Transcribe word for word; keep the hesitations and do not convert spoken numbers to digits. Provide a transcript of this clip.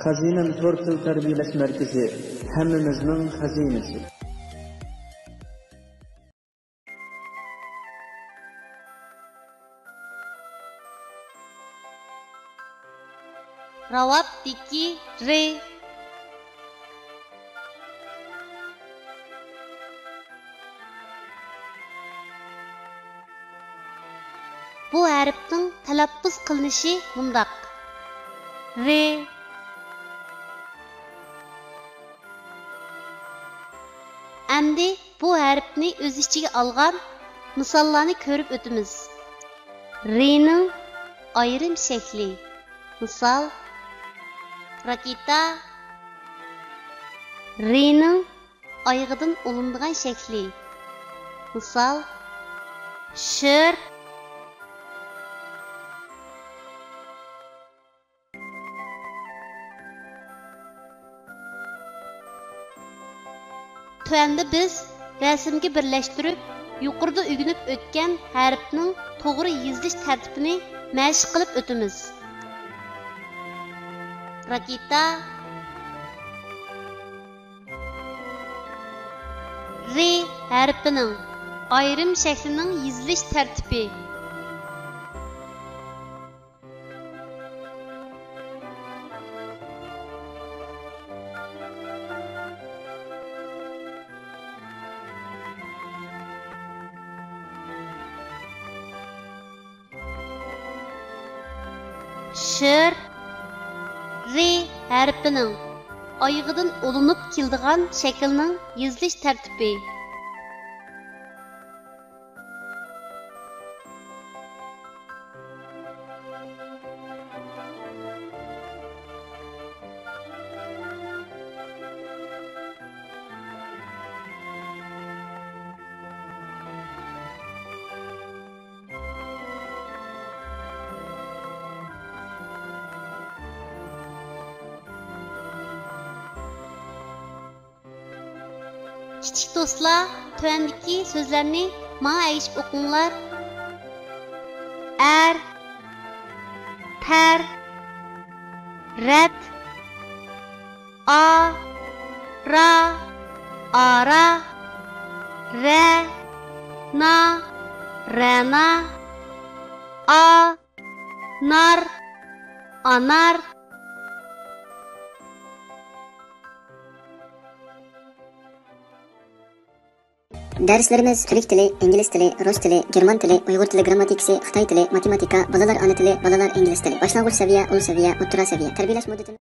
خەزىنەم تور تىل تەربىيەلەش مەركىزى، ھەممىمىزنىڭ خەزىنىسى. راۋابتىكى رى. بۇ ھەرپنىڭ تەلەپپۇز قىلىنىشى مۇنداق: رى. ئەمدى بۇ ھەرپنى ئۆز ئىچىگە ئالغان مىساللارنى كۆرۈپ ئۆتىمىز. رىنىڭ ئايرىم شەكلى. مىسال، راكېتا. رىنىڭ ئايىغىدىن ئۇلىنىدىغان شەكلى. مىسال، شىر. تۆۋەندە بىز رەسىمگە بىرلەشتۈرۈپ، يۇقىرىدا ئۆگىنىپ ئۆتكەن ھەرپنىڭ توغرا يېزىلىش تەرتىپىنى مەشىق قىلىپ ئۆتىمىز. راكېتا. رى ھەرپىنىڭ ئايرىم شەكلىنىڭ يېزىلىش تەرتىپى. شىر، رى ھەرپىنىڭ ئايىغىدىن ئۇلىنىپ كېلىدىغان شەكىلنىڭ يېزىلىش تەرتىپى. كىچىك دوستلار، تۆۋەندىكى سۆزلەرنى ماڭا ئەگىشىپ ئوقۇڭلار. ئەر، تەر، رەت، ئا، را، ئارا، رە، نا، رەنا، ئا، نار، ئانار. دەرسلىرىمىز تۈرك تىلى، ئىنگلىز تىلى، رۇس تىلى، گېرمان تىلى، ئۇيغۇر تىلى گىرامماتىكىسى، خىتاي تىلى، ماتېماتىكا، بالىلار ئانا تىلى، بالىلار ئىنگلىز تىلى، باشلانغۇچ سەۋىيە، ئۇل سەۋىيە، ئوتتۇرا سەۋىيە. تەربىيەلەش مۇددىتىمىز